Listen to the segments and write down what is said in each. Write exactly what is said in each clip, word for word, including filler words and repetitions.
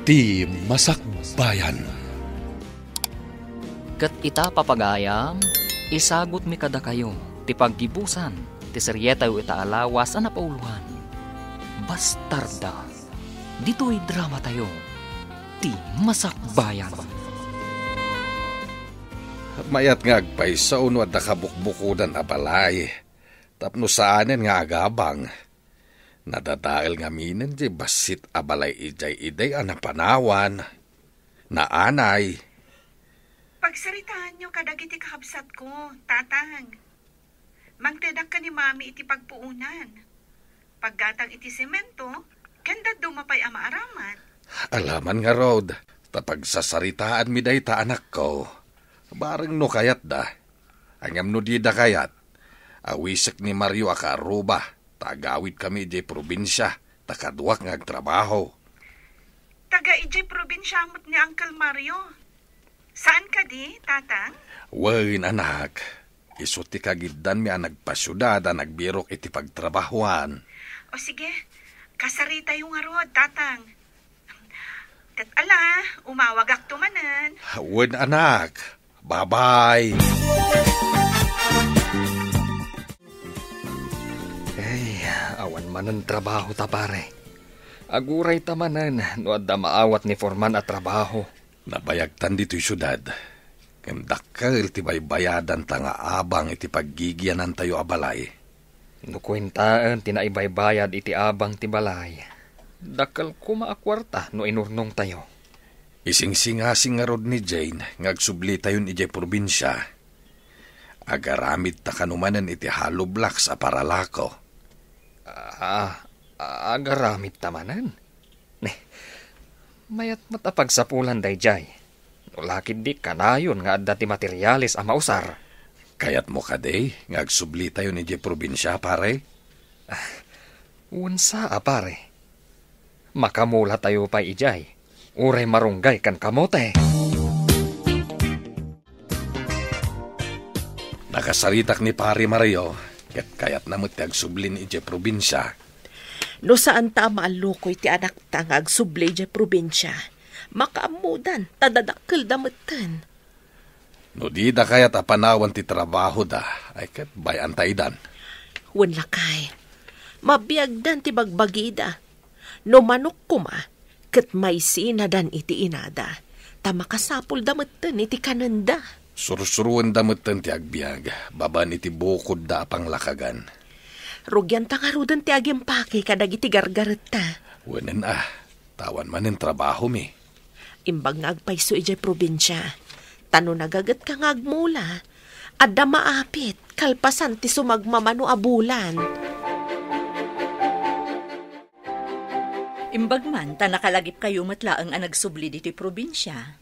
Ti Masakbayan. Ket ita, papagayam, isagutmi kadakayo ti paggibusan ti serietayo ita a lawas a napauloan, Bastarda. Ditoy dramatayo, Ti Masakbayan. Mayat nga agpayso no adda kabukbukodan a balay tapno saanen nga agabang. Nadadael ngaminen diay bassit a balay idiay idi a napanawan. Naanay. Pagsaritaanyo kadagiti kakabsatko, Tatang. Mangtedak ken ni Mami iti pagpuonan. Paggatang iti semento, ken dadduma pay a maaramat. Alaman ngarud, ta pagsasaritaanmi dayta, anakko. Bareng no kayatda. Ngem no dida kayat, awisek ni Mario a kaarruba, ta agawidkami idiay probinsia, ta kaduak nga agtrabaho. Taga idiay probinsia met ni Uncle Mario. Saan kadi, Tatang? Wen, anak. Isu ti kagiddanmi a nagpasiudad a nagbirok iti pagtrabahoan. O sige, kasaritayo ngarud, Tatang. Ket ala, umawagakto manen. Wen, anak. Bye-bye. Ay, awan manen trabaho ta, pare. Aguray ta manen no adda maawat ni Foreman a trabaho. Nabayagtan ditoy siudad, ngem dakkel ti baybayadanta nga abang iti paggigianantayo a balay. No kuentaen ti naibaybayad iti abang ti balay, dakkel koma a kuarta no inurnongtayo. Isingsingasing ngarud ni Jane nga agsublitayon idiay probinsia. Agaramidta kano manen iti hollow blocks a paralako. Ah, agaramidta manen? Ne, mayat met a pagsapulan daydiay. No la ketdi kanayon nga adda ti materiales a mausar. Kayatmo kadi nga agsublitayon idiay probinsia, pare? Ah, wen sa a, pare. Makamulatayo pay idiay. Uray marunggay ken kamote. Nakasaritak ni Pare Mario, ket kayatna met ti agsublin idiay probinsia. No saanta a maallukoy ti anakta nga agsubli idiay probinsia, makaammodan ta dadakkelda metten. No dida kayat a panawan ti trabahoda, ay ket bay-antaydan. Wen lakay, mabiagdan ti bagbagida. No manok koma, ket maisinadan iti inada, ta makasapulda metten iti kanenda. Sursuruenda metten ti agbiag, babaen iti bukodda a panglakagan. Rugianta ngaruden ti agimpake kadagiti gargaretta. Wenen a, ta awan manen trabahomi. Imbag nga agpayso idiay probinsia, ta no nagagetka nga agmula, adda maapit kalpasan ti sumagmamano a bulan. Imbag man ta nakalagipkayo met laeng a nagsubli ditoy probinsia.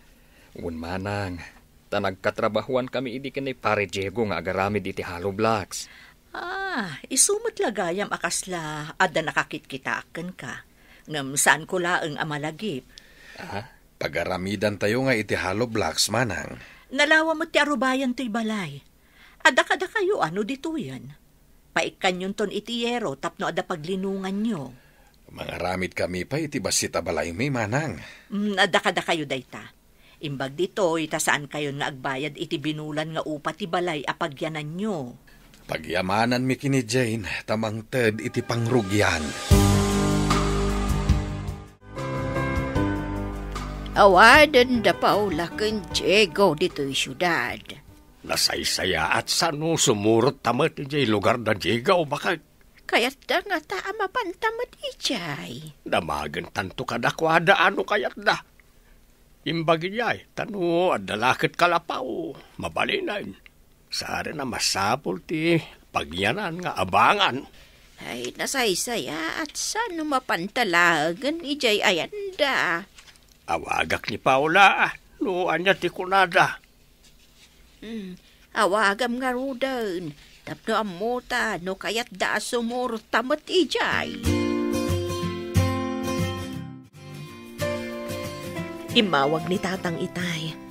Wen manang, ta nagkatrabahoankami idi ken ni Pare Diego nga agaramid iti hollow blocks. Ah, isu met la gayam a kasla adda nakakitkitaak kenka. Ngem saanko laeng a malagip. Ah, pagaramidantayo nga iti hollow blocks, manang. Nalawa met ti arubayan toy balay. Adda kadakayo a no ditoyen. Paikkanyonton iti yero tapno adda paglinonganyo. Mangaramidkami pay iti bassit a balaymi, manang. Mm, adda kadakayo dayta. Imbag ditoy, ta saankayon nga agbayad iti binulan nga upa ti balay a pagyananyo. Pagyamananmi ken ni Jane, ta mangted iti pangrugian. Awanen da Paula ken Diego ditoy siudad. Nasaysayaat sa no sumurot ta met idiay lugar da Diego, baket. Kayatda ngata a mapanta met idiay. Damagentanto kadakuada a no kayatda. Imbag idiay, ta no adda la ket kalapaw, mabalinen. Saan a masapul ti pagyanan nga abangan. Ay, nasaysayaat sa no mapanta laengen idiay ayanda. Awagak ni Paula, no ania ti kunada. Hmm, awagam ngaruden, tapno ammota no kayatda a sumurot ta met idiay. Immawag ni Tatang itay.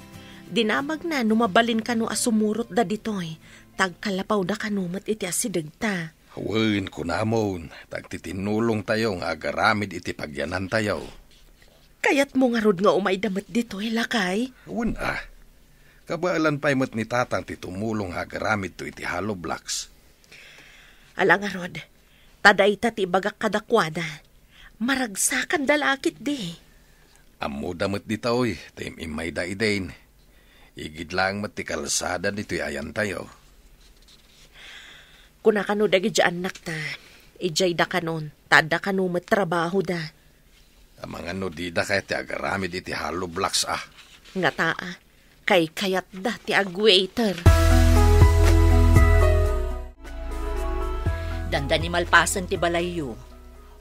Dinamagna no mabalin kano a sumurotda ditoy, ta agkalapawda kano met iti asidegta. Wen, kunamon, ta agtitinnulongtayo nga agaramid iti pagyanantayo. Kayatmo ngarud nga umayda met ditoy, lakay? Wen a. Kabaelan pay met ni Tatang ti tumulong nga agaramidto iti hollow blocks. Ala ngarud, ta dayta ti ibagak kadakuada. Maragsakanda la ketdi. Ammoda met ditoy, ta im-immayda idin. Igid laeng met ti kalsada ditoy ayantayo. Kuna kano dagiti annakta, idiayda kanon, ta adda kano met trabahoda. Amangan no dida kayat ti agaramid iti hollow blocks a. Ngata a, kaykayatda ti agwaiter. Dandani malpasen ti balayyo.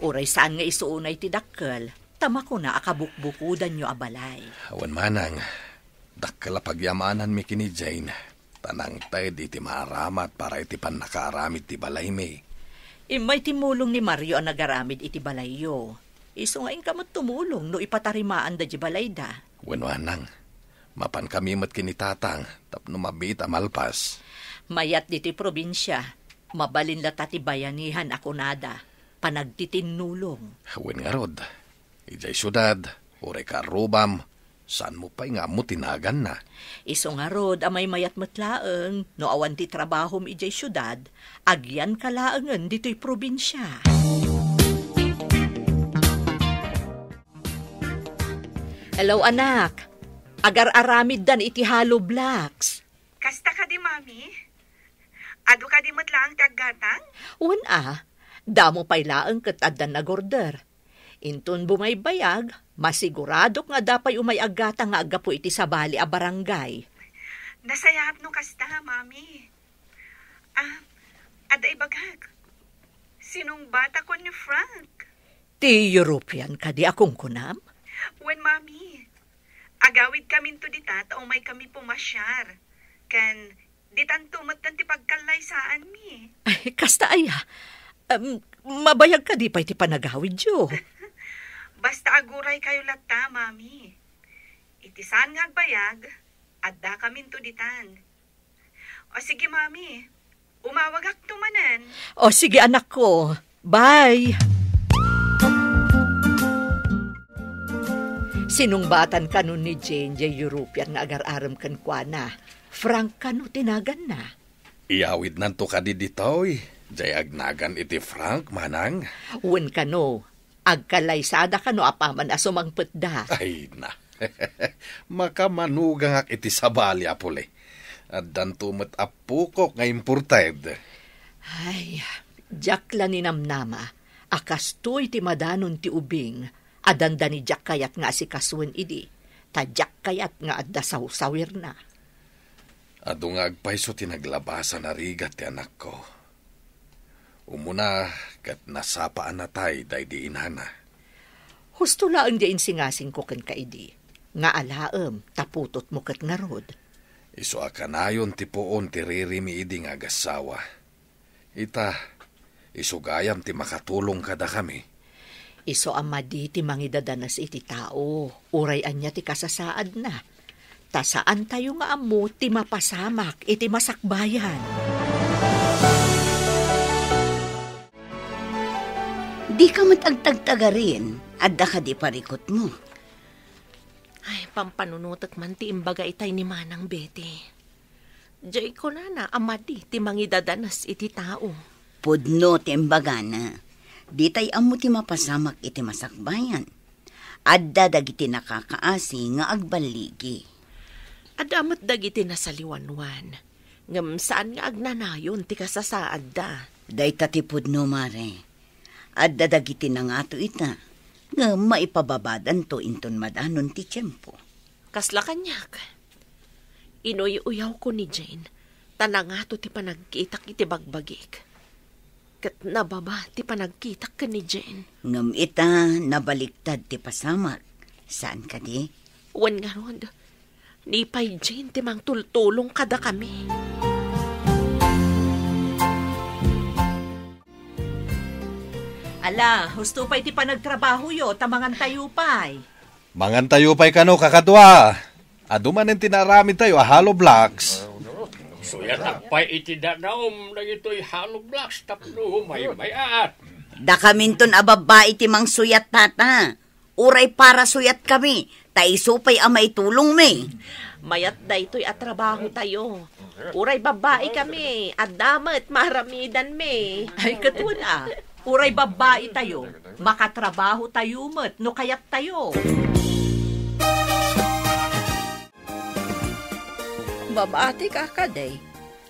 Uray saan nga isu unay ti dakkel, ta makuna a kabukbukodanyo a balay. Awan manang, dakkel a pagyamananmi ken ni Jane. Ta nangted iti maaramat para iti pannakaaramid ti balaymi. Immay timmulong ni Mario a nagaramid iti balayyo. Isu nga inka met tumulong no ipatarimaanda di balayda. Wen manang, mapankami met ken ni Tatang tapno mabiit a malpas. Mayat ditoy probinsia, mabalin latta ti bayanihan a kunada, panagtitinnulong. Wen ngarud, idiay siudad, uray kaarrubam, saanmo pay nga ammo ti naganna. Isu ngarud a maymayat met laeng no awan ti trabahom idiay siudad, agyanka laengen ditoy probinsia. Hello, anak. Agar-aramiddan iti hollow blocks. Kasta kadi, Mami? Adu kadi met laeng ti aggatang? Wen a, damo pay laeng ket addan nagorder. Inton bumaybayag, masiguradok nga adda pay umay aggatang nga aggapu iti sabali a barangay. Nasayaat no kasta, Mami. Ah, adda ibagak. Sinungbatakon ni Frank. Ti European kadi a kunkunam? Wen, Mami. Agawidkaminto dita ta umaykami pumasiar. Ken ditanto metten ti pagkallaysaanmi. Ay, kasta aya. Em, mabayag kadi pay ti panagawidyo? Basta aguraykayo latta, Mami. Iti saan nga agbayag, addakaminto ditan. O sige, Mami. Umawagakto manen. O sige, anakko. Bye. Sinungbatan kano ni Jane jay European nga agar-arem kenkuana. Frank kano ti naganna? Iyawidnanto kadi ditoy, jay agnagan iti Frank, manang? Wen kano, agkalaysada kano apaman a sumangpetda. Ay na. Makamanugangak iti sabali a puli. Addanto met appokok nga imported. Ay, diak la ninamnama a kastoy ti madanon ti ubing a dandani diak kayat nga asikasuen idi, ta diak kayat nga adda sawsawirna. Adu nga agpayso ti naglabasan a rigat ti anakko. Umuna ket nasapa a natay daydi inana. Husto laeng ti insingasingko kenka idi, nga alaem ta putotmo ket ngarud. Isu a kanayon ti puon ti ririmi idi nga agassawa. Ita, isu gayam ti makatulong kadakami. Isu a madi ti mangidadanes iti tao, uray ania ti kasasaadna. Ta saantayo nga ammo ti mapasamak iti masakbayan. Dika met agtagtagarin, adda kadi parikutmo? Ay, pampanunotek man ti imbaga itay ni Manang Betty. Jay kunana a madi ti mangidadanes iti tao. Pudno ti imbagana. Ditay ammo ti mapasamak iti masakbayan. Adda dagiti nakakaasi nga agballigi. Adda met dagiti nasaliwanwan, ngem saan nga agnanayon ti kasasaadda. Dayta ti pudno, Mare. Adda dagiti nangato ita, ngem maipababadanto inton madanon ti tiempo. Kasla kaniak. Inuy-uyawko ni Jane, ta nangato ti panagkitak iti bagbagik. Ket nababa ti panagkitak ken ni Jane. Ngem ita, nabaliktad ti pasamak. Saan kadi? Wen ngarud, ni pay Jane ti mangtultulong kadakami. Ala, husto pay ti panagtrabahoyo, ta mangantayo pay. Mangantayo pay kano, kakadua. Adu manen ti naaramidtayo a hollow blocks. Suyatak pay iti danaom dagitoy hollow blocks tapno maymay-at. Dakaminton a babbai ti mangsuyat, tata. Uray para suyatkami, ta isu pay a maitulongmi. Mayat daytoy a trabahotayo. Uray babbai kami, adda met maaramidanmi. Ay, ket wen a, uray babbaitayo, makatrabahotayo met no kayattayo. Mamatika kadi,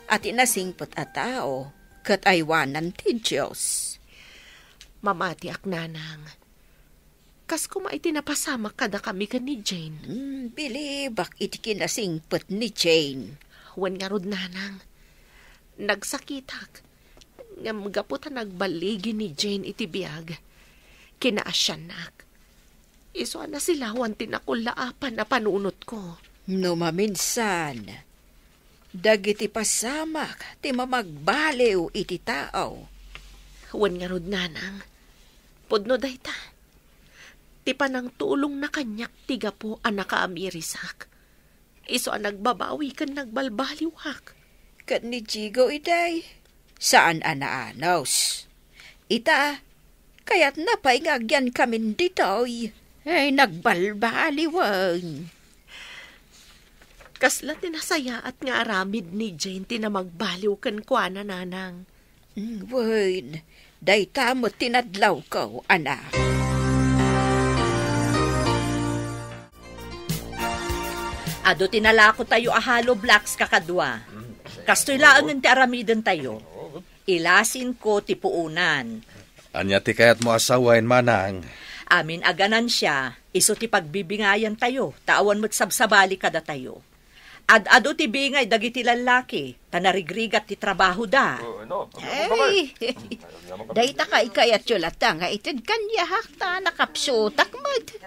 a ti nasingpet a tao, ket aywanan ti Dios. Mamatiak, nanang. Kas koma iti napasamak kadakami ken ni Jane. Hmm, bilibak iti kinasingpet ni Jane. Wen ngarud, nanang. Nagsakitak. Ngem gapu ta nagballigi ni Jane iti biag, kinaasiannak. Isu a nasilawan ti nakullaapan a panunotko. No maminsan, dagiti pasamak ti mamagbaliw iti tao. Wen ngarud, nanang. Pudno dayta. Ti panangtulongna kaniak ti gapu a nakaamirisak. Isu a nagbabawi ken nagbalbaliwak. Ket ni Jigo idi, saan a naanus. Ita, kayatna pay nga agyankamin ditoy. Ay, nagbalbaliwen. Kasla ti nasayaat nga aramid ni Jane ti namagbaliw kenkuana, nanang. Mm, wen, dayta met ti nadlawko, anak. Adu ti nalakotayo a hollow blocks, kakadua. Kastoy laengen ti aramidentayo. Ilasinko ti puonan. Ania ti kayatmo a sawen, manang? Amin a ganansia, isu ti pagbibingayantayo, ta awan met sabsabali kadatayo. Ad-adu ti bingay dagiti lallaki, ta narigrigat ti trabahoda. Ay, dayta kaykayatyo latta nga ited kaniak, ta nakapsutak met.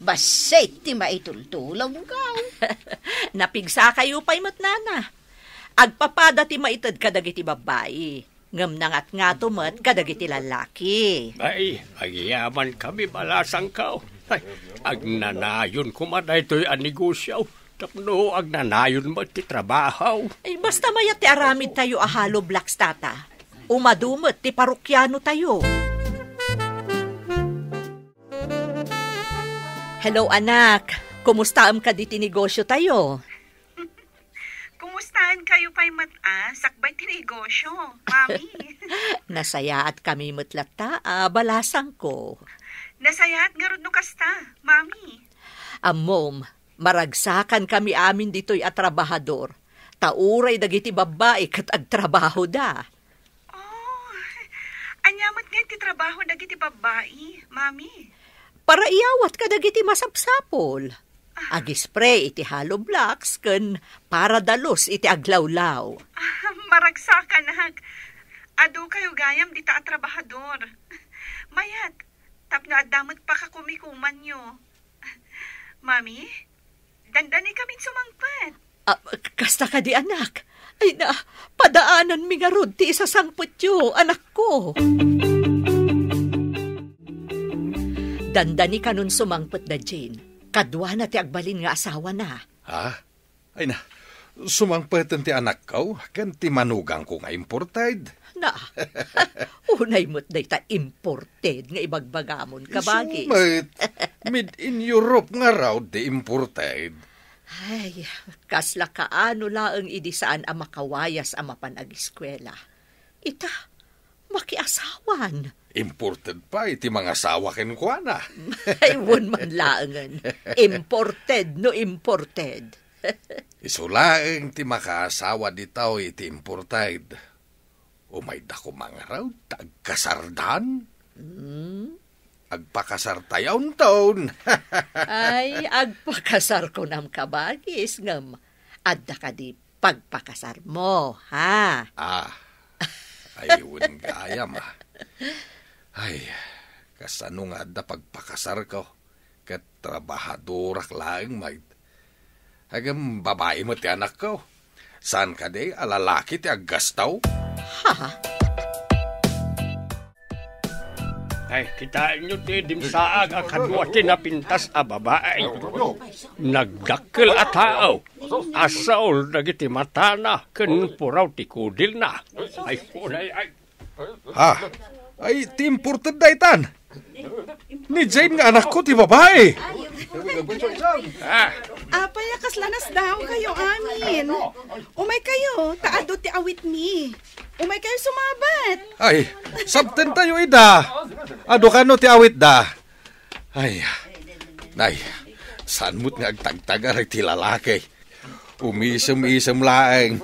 Bassit ti maitultulongko. Napigsakayo pay met, nana. Agpapada ti maited kadagiti babbai, ngem nangatngato met kadagiti lallaki. Ay, agyamankami, balasangko. Ay, agnanayon koma daytoy a negosio tapno agnanayon met ti trabaho. Ay, basta mayat ti aramidtayo a hollow blocks, tata. Umadu met ti parokianotayo. Hello, anak. Kumustaem kadi ti negosiotayo? Kumustaenkayo pay met a sakbay ti negosio, Mami? Nasayaatkami met latta a balasangko. Nasayaat ngarud no kasta, Mami. Ammom, maragsakankami amin ditoy a trabahador, ta uray dagiti babbai ket agtrabahoda. Oh, ania met ngay ti trabaho dagiti babbai, Mami? Paraiyawat kadagiti masapsapul. Ah. Agispray iti hollow blocks ken paradalus iti aglawlaw. Ah, maragsakanak. Adu kayo gayam dita a trabahador. Mayat, tapno adda met pakakumikumanyo. Mami, dandanikamin sumangpet. Ah, k-, kasta kadi, anak? Ay na, padaananmi ngarud ti isasangpetyo, anakko. Dandanikanon sumangpet da Jane. Kaduana ti agbalin nga asawana. Ha? Ay na, sumangpeten ti anakko ken ti manugangko nga imported. Na, unay met dayta imported nga ibagbagamon, kabagis. Isu met, made in Europe ngarud ti imported. Ay, kasla kaano laeng idi saan a makawayas a mapan agiskuela. Ita, makiasawan. Imported pay ti mangasawa kenkuana. Ay, wen man laengen. Imported no imported. Isu laeng ti makaasawa ditoy iti imported. Umayda koma ngarud ta agkasardan. Hmm? Agpakasartayo unton. Ay, agpakasar kunam, kabagis, ngem adda kadi pagpakasarmo, ha? Ah, ay, wen gayam, ah. Ay, kasano nga adda pagpakasarko? Ket trabahadorak laeng, mayat. Ngem babai met ti anakko. Saan kadi a lalaki ti aggastaw? Ha? Ay, kitaenyo ti dimsaag a kadua ti napintas a babai. Nagdakkel a tao. Asaol dagiti matana ken puraw ti kudilna. Ay, unay, ay. Ha? Ay, ti imported daytan. Ni Jane nga anakko ti babae. Apay a kasla nasdaaw kayo amin? Umay kayo, ta adu ti awitmi. Umay kayo sumabat. Ay, sabten tayo ida. Adu kano ti awitda. Ay, ay, saan mo't nga agtagtagar ti lalaki? Umisem-isem laeng.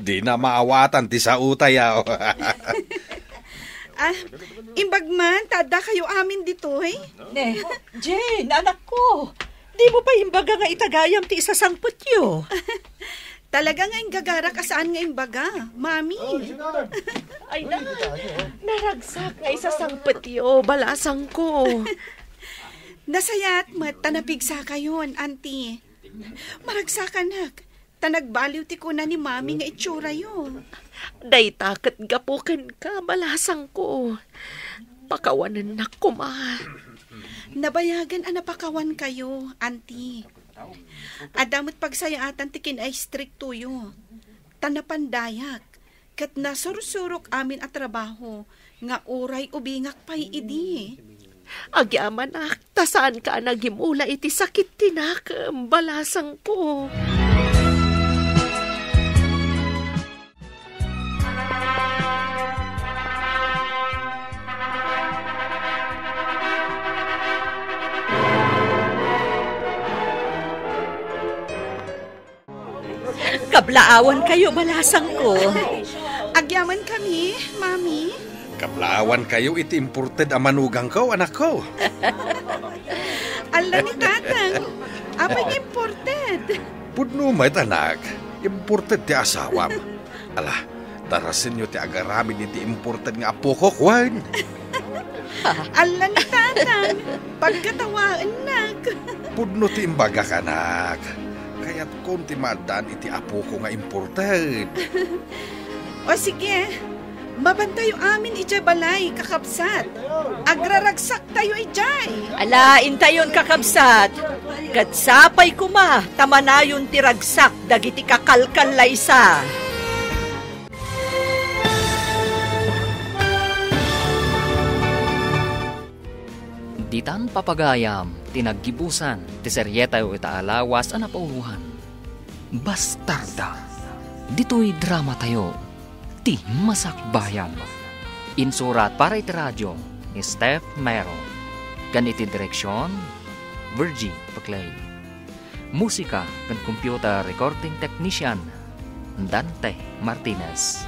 Di na maawatan ti sao tayo. Ah, imbag man, ta adda kayo amin ditoy? Ne, Jane, anakko, di mo pa imbaga nga itagayam ti isasangpetyo? Talaga nga inggagarak a saan nga imbaga, Mami. Ay na, naragsak nga isasangpetyo, balasangko. Nasayaat met ta napigsa kayon, Auntie. Maragsakanak, ta nagbaliw ti kuna ni Mami nga itsura'yo. Dayta ket gapu kenka, balasangko. Pakawanennak koma. Nabayagen a napakawan kayo, Auntie. Adda met pagsayaatan ti kinaistriktoyo. Ta napandayak, ket nasursurok amin a trabaho nga uray ubingak pay idi. Agyamanak, ta saanka a nagimula iti sakit ti nakem, balasangko. Kablaawan kayo, balasangko. Agyaman kami, Mami. Kablaawan kayo iti imported a manugangko, anakko. Alla ni Tatang, apay nga imported? Pudno met, anak. Imported ti asawam. Ala, tarasenyo ti agaramid iti imported nga apokok, wen? Alla ni Tatang, pagkatawaennak. Pudno ti imbagak, anak. Kayatkon ti maaddaan iti apoko nga imported. O sige, mapantayo amin idiay balay, kakabsat. Agraragsak tayo idiay. Ala, intayon, kakabsat. Ket sapay koma ta manayon ti ragsak dagiti kakalkallaysa. Ditan papagayam ti naggibusan ti serietayo ita a lawas a napauloan, Bastarda. Ditoy dramatayo, ti Masakbayan. Insurat para iti radio ni Steph Mero. Ken iti direksion, Virgie Paclay. Musika ken computer recording technician, Dante Martinez.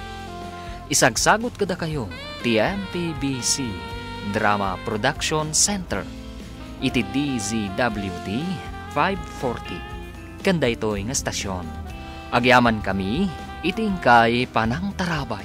Isagsagut kadakayo ti M P B C Drama Production Center iti D Z W T five forty. Ken daytoy nga estasion, agyamankami iti inkay panangtarabay.